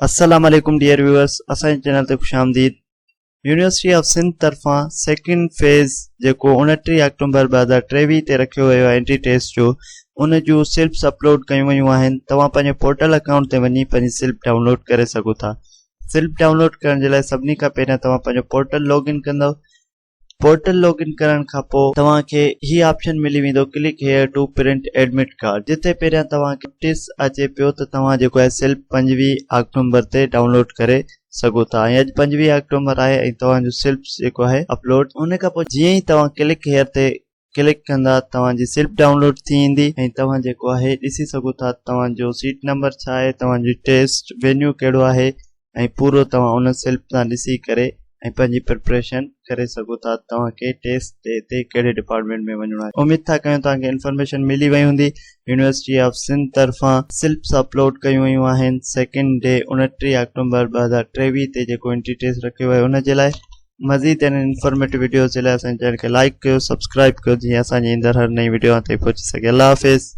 السلام عليڪم dear viewers اسان جي چينل تي خوش آمديد يونيورسٽي آف سنڌ طرفان سيڪنڊ فيز جيڪو 29 آڪٽومبر 2023 تي رکيو ويو آهي انٽري ٽيسٽ جو ان جون سلپس اپلوڊ ڪيون ويون آهن توهان پنهنجي پورٽل اڪائونٽ تي وڃي پنهنجي سلپ ڊائونلوڊ ڪري سگهو ٿا سلپ ڊائونلوڊ ڪرڻ جي لاء سڀني کان پهريان توهان پنهنجو پورٽل لاگ ان ڪندو پورٽل لاگ ان ڪرڻ کان پوء توهان کي هي آپشن ملي ويندو click here to print admit card جتي پهريان توهان کي نوٽيس اچي پيو ته توهان جيڪو آهي سلپ 25 آڪٽومبر تي ڊائونلوڊ ڪري سگهو ٿا ۽ اڄ 25 آڪٽومبر آهي ۽ توهان جو سلپس جيڪو آهي اپلوڊ ان کان پوء جيئن ئي توهان ڪلڪ هيئر تي ڪلڪ ڪندا توهان جي سلپ ڊائونلوڊ ٿي ايندي ۽ توهان جيڪو آهي ڏسي سگهو ٿا توهان جو سيٽ نمبر ڇا آهي توهان جي ٽيسٽ وينيو ڪهڙو آهي ۽ پورو توهان ان سلپ تان ڏسي ڪري ۽ پنهنجي پرپريشن ڪري سگهو ٿا توهان کي ٽيسٽ ڊي تي ڪهڙي ڊپارٽمينٽ ۾ وڃڻو آهي اميد ٿا ڪيون توهان کي انفارميشن ملي وئي هوندي يونيورسٽي آف سنڌ طرفان سلپس اپلوڊ ڪيون ويون آهن سيڪنڊ ڊي 29 آڪٽومبر 2023 تي جيڪو انٽري ٽيسٽ رکيو ويو ان جي لاء مزيد اهڙين انفارميٽو وڊيوز جي لاء اسان جي چينل کي لائڪ ڪيو سبسڪرائب ڪيو جيئن اسان جي ايندڙ هر نئين وڊيو اوهان تائين پهچي سگهي الله حافظ.